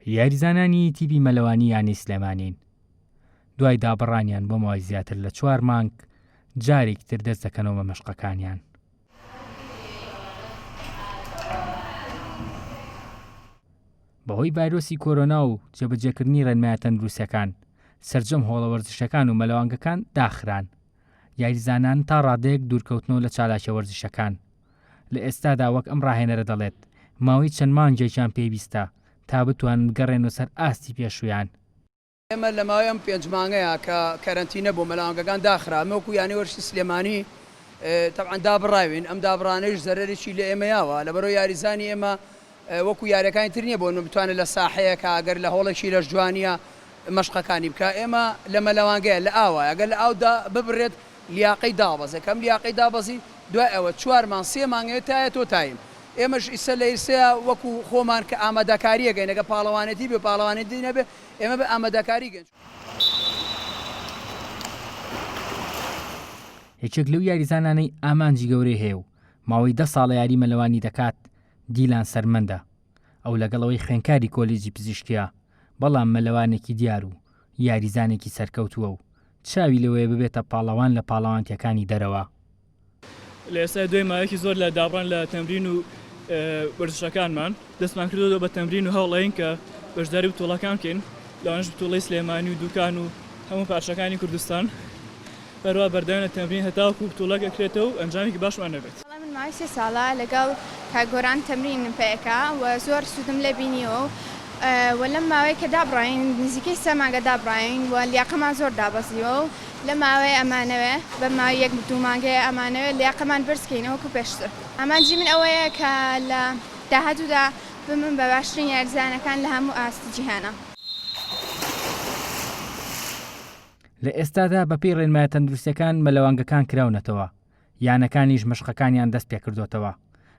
یاریزانانی تیپی مەلەوانی یانەی سلێمانین. دوای دابڕانیان بۆ ماوەی زیاتر لە چوار مانگ، جارێکی تر دەست دەکەنەوە بە مەشقەکانیان. بەهۆی ڤایرۆسی کۆرۆنا و جێبەجێکردنی ڕێنمایە تەندروستیەکان، سەرجەم هۆڵە وەرزشیەکان و مەلەوانگەکان داخران. یاریزانان تا ڕادەیەک دوورکەوتنەوە لە چالاکیە وەرزشیەکان. لە ئێستادا وەک ئەم ڕاهێنەرە دەڵێت، ماوەی چەند مانگێکیان پێویستە تا بتوانن بگەڕێنەوە سەر ئاستی پێشوویان. ئێمە لە ماوەی ئەم پێنج مانگەیا کە کەرەنتینە بوو مەلەوانگەکان داخرا، ئێمە وەکو یانەی وەرزشی سلێمانی تەبعەن دابڕاوین، ئەم دابڕانەیش زەرەرێکی لە ئێمە یاوە، لەبەرئەوەی یاریزانی ئێمە وەکو یاریەکانی تر نیە بۆ نمونە بتوانێت لە ساحەیەکا گەر لە هۆڵێکی لەشجوانیە مەشقەکانی بکا، ئێمە لە مەلەوانگەیە لە ئاوایە گەر لە ئاودا ببرێت لیاقەی دابەزێ کەم لیاقەی دابەزی دوای ئەوە چوار مانگ سێ مانگ ئەوێ تا یەتۆ تایم ئێمەش ئیسە لە ئیسەیا وەکو خۆمان کە ئاماداکاریەکەین ئەگەر پاڵەوانێتی بێ پاڵەوانێتی نەبێ ئێمە بە ئاماداکاری گەین. یەکێک لەو یاریزانانەی ئامانجی گەورەی هەیە و ماوەی دە ساڵە یاری مەلەوانی دەکات دیلان سەرمەندە، ئەو لەگەڵ ئەوەی خوێندکاری کۆلێجی پزیشکییە، بەڵام مەلەوانێکی دیار و یاریزانێکی سەرکەوتووە و چاوی لەوەیە ببێتە پاڵەوان لە پاڵەوانتییەکانی دەرەوە. لە ئێستا دوای ماوەیەکی زۆر لە دابڕان لە تەمرین و وەرزشەکانمان، دەستمان کردووە بە تەمرین و هەوڵەین کە بەشداری بتوڵەکان بکەین، لەوانەش بتوڵەی سلێمانی و دوکان و هەموو پارچەکانی کوردستان. هەروا بەردەوامین لە تەمرین هەتاوەکو بتوڵەک ئەکرێتەوە و ئەنجامێکی باشمان هەبێت. بەڵێ من ماوەی سێ ساڵە لەگەڵ کاک گۆران تەمرینم پێ ئەکا و زۆر سوودم لێ بینیوە و لەم ماوەیە کە دابڕاوین نزیکەی سێ مانگە دابڕاوین و لیاقەمان زۆر دابەزیوە و لەم ماوەیە ئەمانەوێ بە ماوەی یەک دوو مانگەیە ئەمانەوێ لیاقەمان بەرز کەینەوە وەکو پێشتر. ئامانجی من ئەوەیە کە لە داهاتوودا ببم بە باشترین یاریزانەکان لە هەموو ئاستی جیهانا. لە ئێستادا بەپێی ڕێنمایە تەندروستیەکان مەلەوانگەکان کراونەتەوە، یانەکانیش مەشقەکانیان دەست پێکردۆتەوە،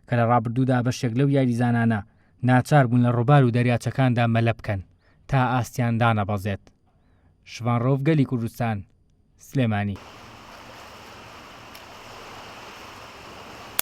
کە لە ڕابردوودا بەشێک لەو یاریزانانە ناچار بوون لە ڕووبار و دەریاچەکاندا مەلە بکەن تا ئاستیان دانەبەزێت. شڤان ڕەوف گەلی کوردستان، سلێمانی.